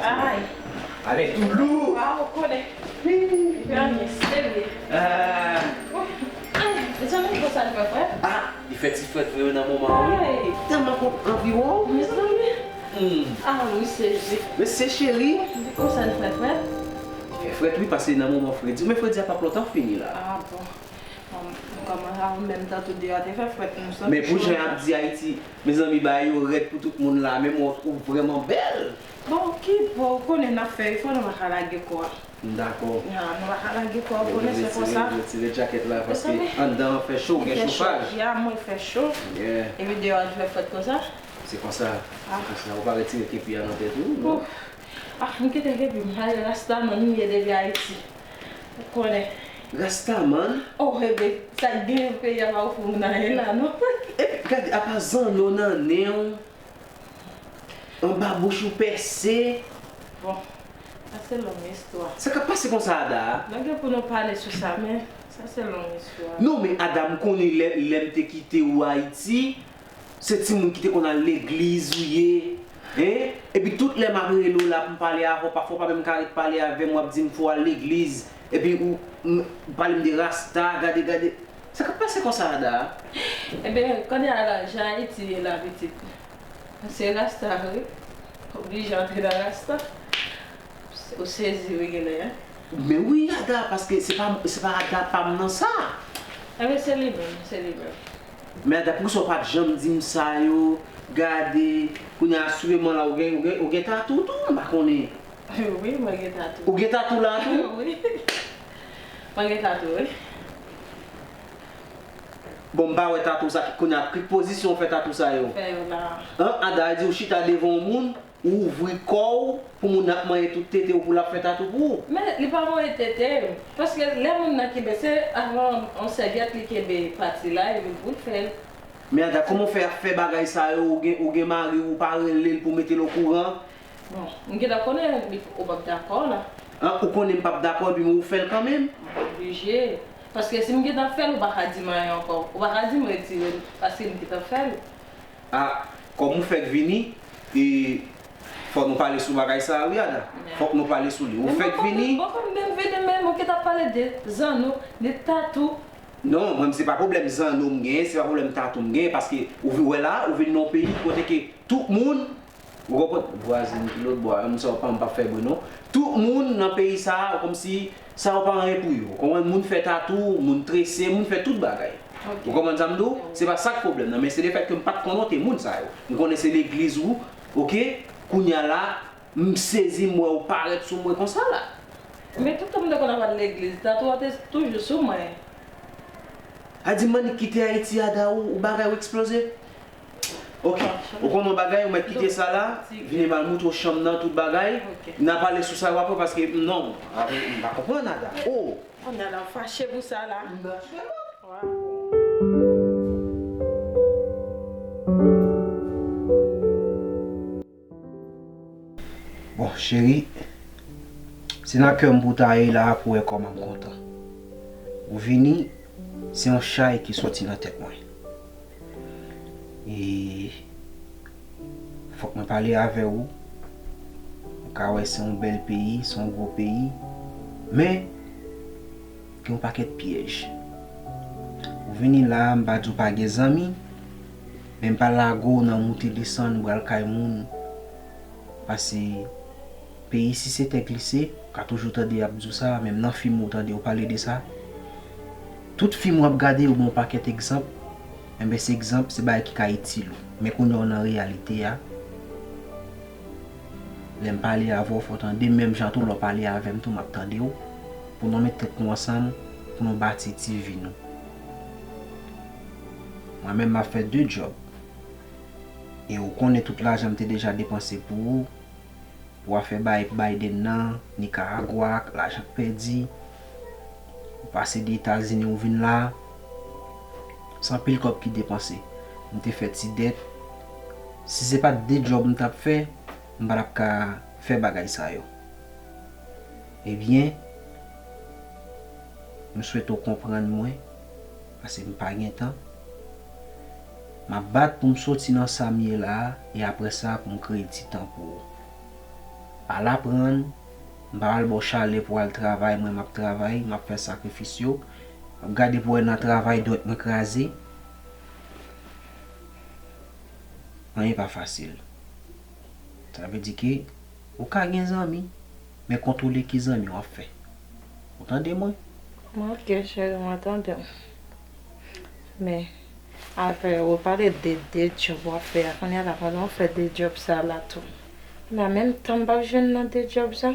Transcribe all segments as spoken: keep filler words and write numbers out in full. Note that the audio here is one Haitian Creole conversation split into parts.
Ay. Ale, tou lou. Waw, konnen. Li pa anyen serye. Ah. Ay, mezanmi, konsa l fè frèt. Ah, li fè ti frèt vre nan moman an, wi. Ay. Tèlman kontan anvi wè w. Mezanmi. Hmm. Ah, m sezi. Mesye cheri. Di konsa l fè frèt. Li fè frèt, wi, paske nan moman fredi. Men fredi a p ap lontan fini la. Ah, bon. Bon, kòman sa, menm tan tout deyò a te fè frèt, m santi cho. Men pou jan y ap di Ayiti, mezanmi, bagay yo rèd pou tout moun la, men mwen, ou vrèman bèl. Bon, ki bon, ou konnen n ap fè efò, nou pa ka lage kò a. M dakò. Ya, nou pa ka lage kò a, ou konnen se konsa. Retire, retire djakèt la, paske anndan an fè cho, gen chofaj. Ya, mwen fè cho. Yeah. Epi deyò a fè frèt konsa. Se konsa. Ah. Se konsa. Ou pa retire kepi a nan tèt ou, non? Ah, m kite kepi m, ale rastaman m ye depi Ayiti. Ou konnen. Rastaman? Oh, ebyen, sa k genyen peyi a pa ofri moun anyen la, non? Epi, gade, apa zanno nan nen w, anba bouch ou pèse. Bon, sa se long istwa. Sa k ap pase konsa, Ada? Nou gen pou nou pale sou sa, men sa se long istwa. Non, men Ada, m konnen lè, lè m te kite ou Ayiti, se timoun ki te konn al legliz ou ye, en? Epi tout lè m ap rele w la pou m pale avè w, pafwa w pa menm ka ret pale avè m, w ap di m fò w al legliz. Epi ou m, pale m de rasta, gade, gade. Sa k ap pase konsa, Ada? Ebyen, kounye a la, jan Ayiti ye la, pitit. Se rasta, wi. Oblije antre nan rasta. Ou sezi, wi, genlè, en? Men wi, Ada, paske se pa, se pa Ada pa m nan sa. Enben, se li menm, se li menm. Men Ada, poukisa w pa t janm di m sa yo? Gade, kounye a, sou men mwen la, ou gen, ou gen, ou gen tatou tou, m pa konnen. Wi, mwen gen tatou. Ou gen tatou la tou? Wi. Mwen gen tatou, wi. Bon, m pa wè tatou sa, kounye a, ki pozisyon w fè tatou sa yo? Fè yo la. An, Ada, di ou chita devan yon moun, ou ouvri kò w pou moun nan ap manyen tout tete w pou l ap fè tatou pou ou. Men, li pa manyen tete m. Paske lè moun nan kenbe, se avan yon sèvyèt li kenbe pati la, epi pou l fè l. Men Ada, kòman w fè ap fè bagay sa yo, ou gen, ou gen mari w, ou pa rele l pou mete l okouran? Bon, m gentan konnen li, ou p ap dakò la. An, ou konnen m p ap dakò, epi men ou fè l kanmenm? Mwen oblije. Paske si m gentan fè l, ou pa ka di m anyen ankò. Ou pa ka di m retire l, paske m gentan fè l. A, kòm ou fèk vini, e, fòk nou pale sou bagay sa a, wi, Ada. Fòk nou pale sou li. Ou fèk vini. Bon, kòm m vini, men ou gentan pale de zanno, de tatou. Non, mwen, se pa pwoblèm zanno m genyen, se pa pwoblèm tatou m genyen, paske ou vi-, wè la, ou vin nan yon peyi kote ke tout moun, ou konprann, vwazen ki lòt bò a, m sa w pa, m p ap fè bri non. Tout moun nan peyi sa a, kòmsi sa yo pa anyen pou yo. Ou konprann, moun fè tatou, moun trese, moun fè tout bagay. Ou konprann sa m di w? Se pa sa k pwoblèm nan, men se lefètke m pa t konnen w te moun sa yo. M konnen se legliz ou, oke? Kounye a la, m sezi, m wè w parèt sou mwen konsa la. Men tout tan m te konn ap al legliz, tatou a te toujou sou mwen. A di m annik kite Ayiti, Ada, ou, ou bagay ou eksploze. Oke, ou konn yon bagay, ou mèt kite sa la, vini m al moutre w chanm nan, tout bagay. N a pale sou sa yo apre, paske, non, apre, m pa konprann, Ada. Oh! Kounye a la, w fache pou sa la. Waw. Bon, cheri, se nan kè m pou w ta ye la pou w wè kòman m kontan. Ou vini, se yon chay ki soti nan tèt mwen. E fòk mwen pale avè w. Ou ka wè se yon bèl peyi, se yon gwo peyi. Men, gen yon pakèt pyèj. Ou vini la, m pa di w pa gen zanmi, men m pa lage w nan moute desann, bral kay moun. Pase peyi si se tè glise, ou ka toujou tande y ap di w sa, menm nan fim ou tande yo pale de sa. Tout fim w ap gade, yo ban w pakèt egzanp. Enben, se egzanp, se bagay ki ka itil ou. Men kounye a w nan reyalite a, lè m pale avè w, fò w tande m, menm jan tou, lè w pale avè m tou, m ap tande w, pou nou met tèt nou ansanm, pou nou bati ti vi nou. Mwen menm, m ap fè de djòb. E ou konnen tout lajan m te deja depanse pou ou, pou afè bay Biden nan, Nicaragua, lajan k pèdi. Ou pase de Etazini, ou vin la, se anpil kòb ki depanse. M te fè ti dèt. Si se pa t de djòb m t ap fè, m pa t ap ka fè bagay sa yo. Ebyen, m swete w konprann mwen, paske m pa gen tan. M ap bat pou m soti nan sa m ye la a, e apre sa pou m kreye ti tan pou ou. Al aprann, m pa pral ba w chalè pou w al travay, mwen m ap travay, m ap fè sakrifis yo, m ap gade pou w wè nan travay dwèt mwen kraze. Anyen pa fasil. Sa vle di ke ou ka gen zanmi, men kontwole ki zanmi w ap fè. Ou tande mwen? Mwen ok, cheri, mwen tande w. Men, afè ou pale de de djòb w ap fè a, kounye a la pandan w fè de djòb sa la tou. Nan menm tan m p ap jwenn nan de djòb sa?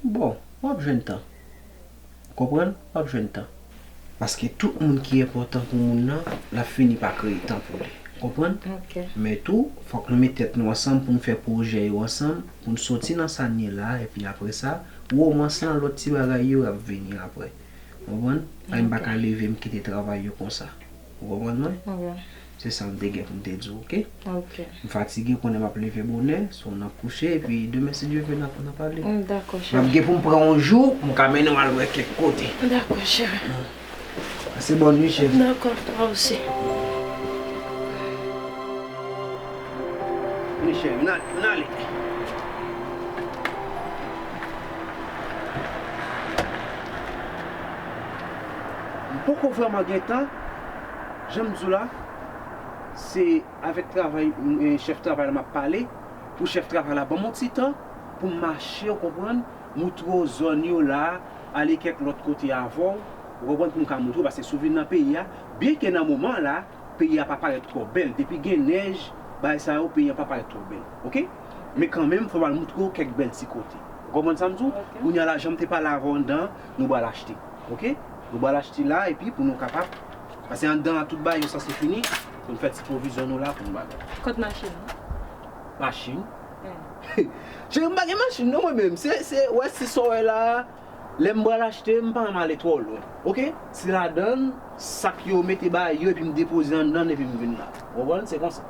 Bon, w ap jwenn tan. Ou konprann? W ap jwenn tan. Paske tout moun ki enpòtan pou moun nan, l ap fini pa kreye tan pou li. Ou konprann? Ok. Men tou, fòk nou met tèt nou ansanm pou n fè pwojè yo ansanm, pou n soti nan sa n ye la, epi apre sa, womans lan, lòt ti bagay yo, y ap vini apre. Ou konprann? Ay, m pa ka leve, m kite travay yo konsa. Ou konprann mwen? Ok. Se sa m te gen pou m te di w, ok? Ok. M fatige, konnen m ap leve bonè, so n ap kouche, epi demen, si Dye vle, n ap, n ap pale. Mm, dakò, M ap cheri. gen pou m pran yon jou, pou m ka mennen w al wè kèk kote. Dakò, cheri. Pase bòn nwi, cheri. Dakò, toi aussi. Vini, cheri, vin al-, vin ale. M poko vrèman gen tan, jan m di w la, se avèk travay, eh, chèf travay la m ap pale, pou chèf travay la ban m yon ti tan, pou m mache, w konprann, moutre w zòn yo la, ale kèk lòt kote avè w, w konprann, pou m ka moutre w, paske si w vin nan peyi a, byenke nan moman la, peyi a pa parèt twò bèl, depi gen nèj, bagay sa yo, peyi a pa parèt twò bèl, ok? Men kanmenm, fò m al moutre w kèk bèl ti kote. Ou konprann sa m di w? Ok. Kounye a la, jan m te pale avè w anndan an, nou pral achte, ok? Nou pral achte la, epi pou nou kapab, paske anndan an, tout bagay yo sanse fini, pou n fè ti pwovizyon nou la, pou n bagay. Kot machin ou? Machin? Eh. Cheri, m pa gen machin non mwen menm. Se, se, wè, si sa w wè la, lè m pral achte, m pa renmen ale twò lwen. Ok? Se ladan l, sak yo mete bagay yo, epi m depoze anndan l, epi m vin la. Ou konprann? Se konsa.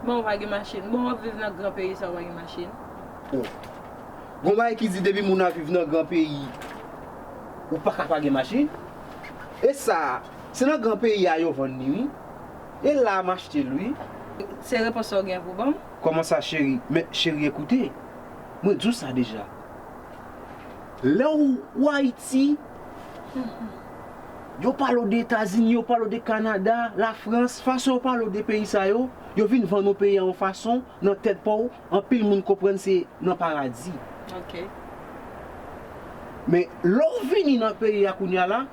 Bon, ou pa gen machin. Bon, w ap viv nan gran peyi sa, ou pa gen machin. Oh. Gon bagay ki di depi moun ap viv nan gran peyi, ou pa ka pa gen machin? E sa, se nan gran peyi a yo vann li, wi. E la m achte l, wi. Se repons sa w gen pou ban m? Kòman sa, cheri? Men, cheri, ekoute. Mwen di w sa deja. Lè w, w Ayiti, yo pale w de Etazini, yo pale w de Kanada, Lafrans, fason yo pale w de peyi sa yo, yo vin vann ou peyi a yon fason, nan tèt pa w, anpil moun konprann se nan paradi. Ok. Men, lè w vini nan peyi a kounye a la,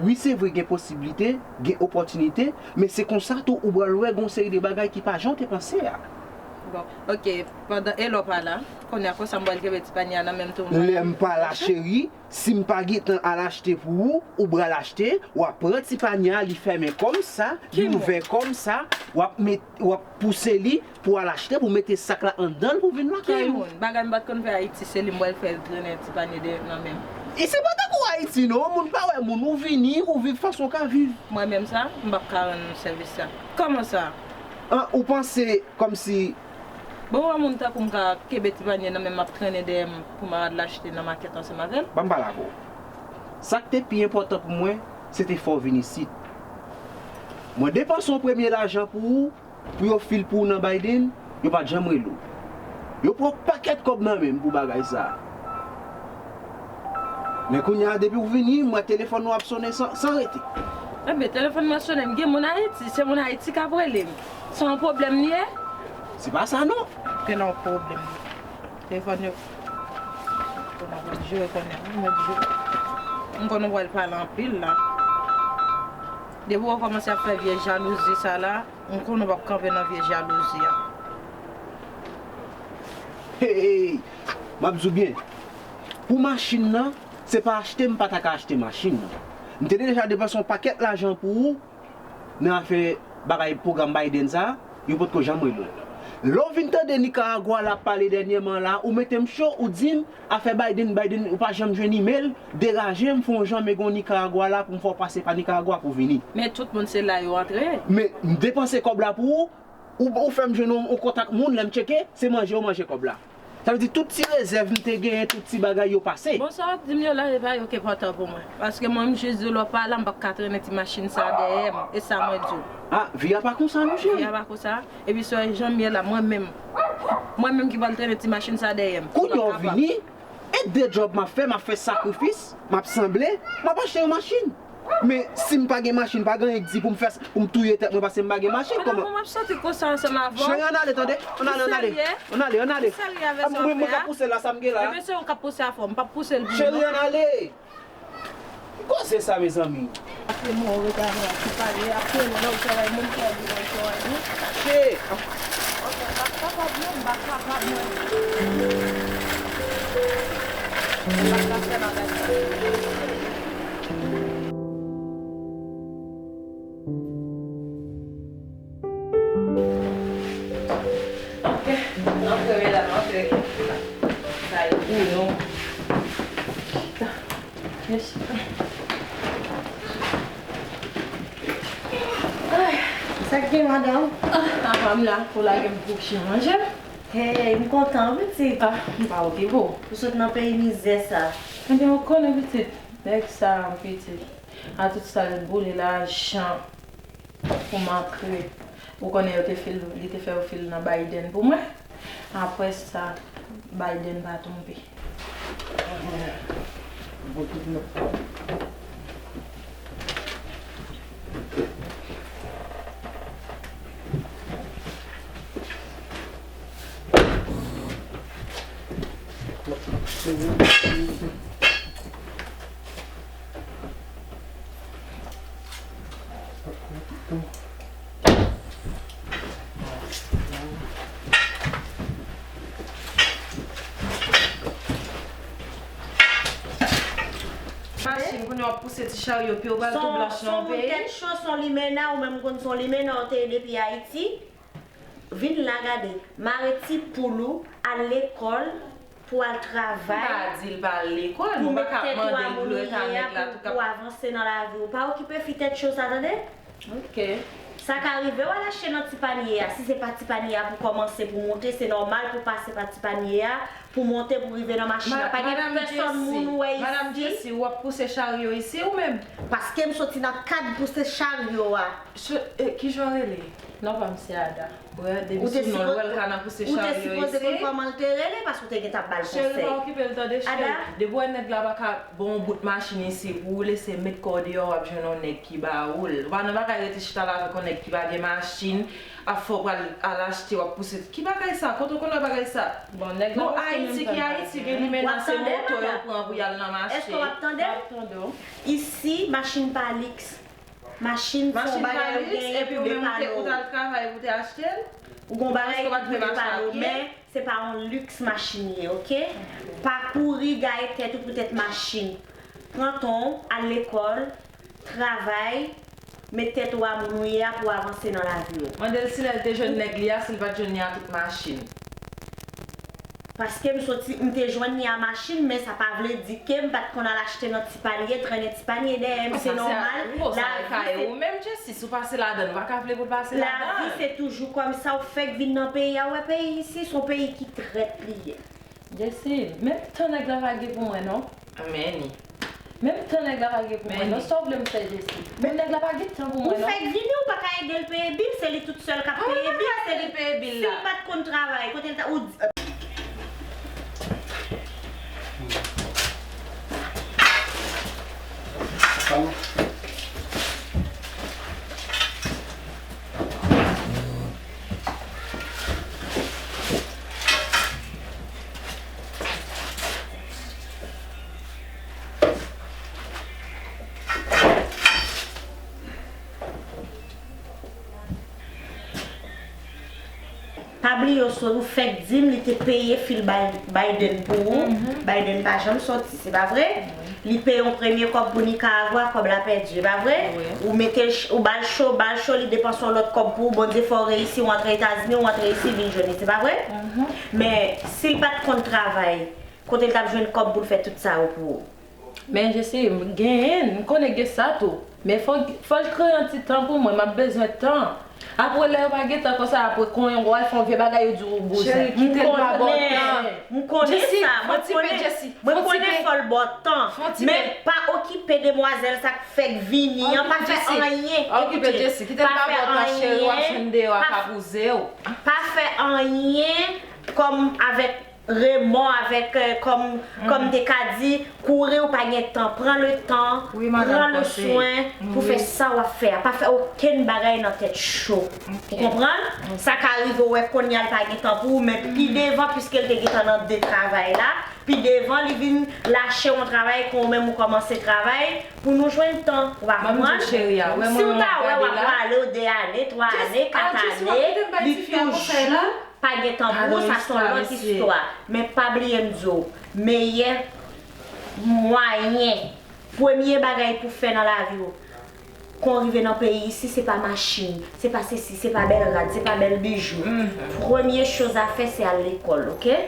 wi, se vre, gen posiblite, gen opòtinite, men se konsa tou ou pral wè gon seri de bagay ki pa jan w te panse a. Bon, ok, pandan e lè w pa la, kounye a konsa m pral kenbe ti panye a nan men m tou. Lè m pa la, cheri, si m pa gentan al achte pou ou, ou pral achte, w ap pran ti panye a, li fèmen kòmsa, li ouvè kòmsa, w ap met, w ap pouse li pou al achte, pou mete sak la anndan l, pou vin lakay ou. Ki moun? Bagay m pa t konn fè Ayiti, se li m pral fè l trennen ti panye de nan men m. E se pa tankou Ayiti non, moun pa wè moun, ou vini, ou viv fason w ka viv. Mwen menm sa, m p ap ka rann nou sèvis sa. Kòman sa? An, ou panse kòmsi Bon, ou wè moun tankou m ka kenbe ti panye nan men m ap trennen dèyè m pou m al achte nan makèt ansanm avè l? Ban m pale avè w. Sa k te pi enpòtan pou mwen, se te fè w vin isit. Mwen depanse yon premye lajan pou ou, pou yo fil pou ou nan Biden, yo pa t janm rele w. Yo pran yon pakèt kòb nan men m pou bagay sa a. Men kounye a, depi w vini, m wè telefòn ou ap sonnen san, san rete. Ebyen, telefòn mwen sonnen, m gen moun Ayiti, se moun Ayiti k ap rele m. Se yon pwoblèm li ye? Se pa sa non. Gen yon pwoblèm. Telefòn yo. Konnen w ap jere konnen, wi, mèt jere. M konnen w pral pale anpil la. Depi w kòmanse ap fè vye jalouzi sa la, m konnen w p ap kanpe nan vye jalouzi a. Hey, m ap di w byen. Pou machin nan, se pa achte m pa ta ka achte machin nan. M te deja depanse yon pakèt lajan pou ou nan afè bagay pwogram Biden sa, yo potko janm rele w. Lè w vin tande Nicaragua la ap pale dènyèman la, ou mete m cho, ou di m afè Biden, Biden, ou pa janm jwenn imel, deraje m, fè yon jan, men gon Nicaragua la pou m fè w pase pa Nicaragua pou vini. Men tout moun se la yo antre. Men m depanse kòb la pou ou, ou, ou fè m jwenn yon, yon kontak moun, lè m tcheke, se manje ou manje kòb la. Sa vle di tout ti rezèv m te genyen, tout ti bagay yo pase. Bon, sa w ap di m yo la, se pa yo ki enpòtan pou mwen. Paske mwen, m jis di w lè w pa la, m p ap ka trennen ti machin sa dèyè m. E sa mwen di w. Ah, vi a pa konsa non, cheri. Vi a pa konsa. Epi sou jan m ye la, mwen menm. Mwen menm ki pral trennen ti machin sa dèyè m. Kounye a w vini, e de djòb m ap fè, m ap fè sakrifis, m ap sanble, m ap achte yon machin. Men si m pa gen machin, pa gen anyen k di pou m fè sa, pou m touye tèt mwen paske m pa gen machin, kòman? Kòman pou m ap soti konsa ansanm avè w? Cheri, ann ale, tande? Ann ale, ann ale. Ou serye? Ann ale, ann ale. Ou serye avè sa w ap fè a? Mwen, mwen k ap pouse l la, sa m gen la. Ebyen, se ou k ap pouse afè w, m p ap pouse l pou ou non. Cheri, ann ale. Ki koze sa, mezanmi? Apre mwen, ou rete avè w, ki pale, apre mwen, lè w travay, moun fè di mwen travay, non? Che! Ok, m pa kapab, non, m pa kapab, mwen. M pa ka fè bagay sa. Ok, antre, medam, antre. Sa e pou nou. Chita. Mèsi. Ay, sa k gen, madanm? Ah, apa m la pou lage m pou chanje. Hey, m kontan, pitit. Ah, m pa okipe w. Ou sot nan peyi mizè sa. Ebyen, ou konnen, pitit, nèg sa, pitit, a tout sa l boule lajan pou m antre. Ou konnen yo te fil, li te fè yo fil nan Biden pou mwen. Apre sa, Biden pa tonbe. Machin, kounye a w ap pouse ti charyo, pye w pral tou blanch nan peyi. Son, son moun tèt cho, son limena, ou menm konn son limena, ou te depi Ayiti. Vin la gade, mare ti poul ou, al lekòl, pou al travay, m pa di l pa al lekòl, pou mwen pa ka mande l pou l ret a nèg la tou, pou avanse nan lavi w. Pa okipe fi tèt cho sa, tande? Ok. Sa ka rive w al achte nan ti panye a. Si se pa ti panye a pou kòmanse, pou monte, se nòmal pou pase pa ti panye a, pou monte, pou rive nan machin nan. Pa gen pèsòn moun ou wè isi. Madam Jessie, w ap pouse charyo isi ou menm? Paske m soti nan kad pouse charyo a. Kijan w rele? Non pa m se Ada. Ou te sipoze konn kòman l te rele, paske ou te gentan ap ba l konsèy. Cheri, pa okipe l tande, cheri. Depi w wè nèg la pa ka ba w yon bout machin isi pou w lese met kò w deyò, w ap jwenn yon nèg ki ba ou l. Ou pa nan bagay rete chita la avèk yon nèg ki pa gen machin, ap fè w pral al achte, w ap pouse. Ki bagay sa? Kote w konn wè bagay sa? Bon, Ayiti ki Ayiti, gen limena se moto yo pran pou y al nan mache. Èske w ap tande m? Isi, machin pa liks. Machin se yon bagay ou genyen pou depane w. Ou gen yon bagay ki pou depane w, men se pa yon liks machin ye, oke? Pa kouri gaye tèt ou poutèt machin. Pran tan w, al lekòl, travay, met tèt ou a moun ou ye a pou w avanse nan lavi w. Mande l si lè l te jwenn nèg li a, si l pa t jwenn li a tout machin. Paske m soti, m te jwenn li a machin, men sa pa vle di ke m pa t konn al achte nan ti panye, trennen ti panye dèyè m, se nòmal. Lavi se... Ou menm, Jessie, si w pase ladann, ou pa ka vle pou l pase ladann. Lavi se toujou kòmsa, ou fèk vin nan peyi a, ou wè peyi isi, se yon peyi ki trèt li ye. Jessie, menm tan nèg la pa gen pou mwen, non. Menm tan nèg la pa gen pou mwen, non. Sa w vle m fè, Jessie? Bon, nèg la pa gen tan pou mwen, non. Ou fèk vini, ou pa ka ede l peye bil, se li tout sèl k ap peye bil, se li. Si l pa t konn travay, kote l ta, ou di, Pa bliye, Oswald, ou fèk di m li te peye fil Biden pou ou. Biden pa janm sòti, se pa vre? Li peye yon premye kòb pou Nikaragwa, kòb la pèdi, e pa vre? Ou mete l, ou ba l cho, ba l cho, li depanse yon lòt kòb pou ou, Bondye fè w reyisi, ou antre Etazini, ou antre isi, vin jwenn li, se pa vre? Men, si l pa t konn travay, kote l t ap jwenn kòb pou l fè tout sa yo pou ou? Men Jessie, m genyen, m konnen gen sa tou. Men fò, fò l kreye yon ti tan pou mwen, m ap bezwen tan. Apre lè yo pa gen tan konsa, apre konyen w al fè yon vye bagay, yo di w bouzen. Cheri, kite l pa ba w tan. M konnen sa, mwen konnen, mwen konnen fò l ba w tan. Men pa okipe demwazèl sa k fèk vini an, pa fè anyen. Okipe Jessie, kite l pa ba w tan, cheri, w ap jwenn deyò a ka bouze w. Pa fè anyen kòm avèk remò, avèk, euh, kòm, kòm te ka di, kouri ou pa gen tan. Pran le tan, pran le swen pou fè sa w ap fè a. Pa fè okenn bagay nan tèt cho. Ou konprann? Sa ka rive w wè kounye a l pa gen tan pou ou, men pi devan, piske l te gentan nan de travay la, pi devan li vin lache yon travay kon ou menm ou kòmanse travay pou nou jwenn tan. Ou pa konprann? Si w ta wè w ap prale w de ane, twa ane, kat ane, li toujou pa gen tan pou ou, sa se yon lòt istwa. Men pa bliye m di w, meyè mwayen, premye bagay pou fè nan lavi w, kon rive nan peyi isi, se pa machin, se pa sesi, se pa bèl rad, se pa bèl bijou. Premye choz a fè, se al lekòl, oke?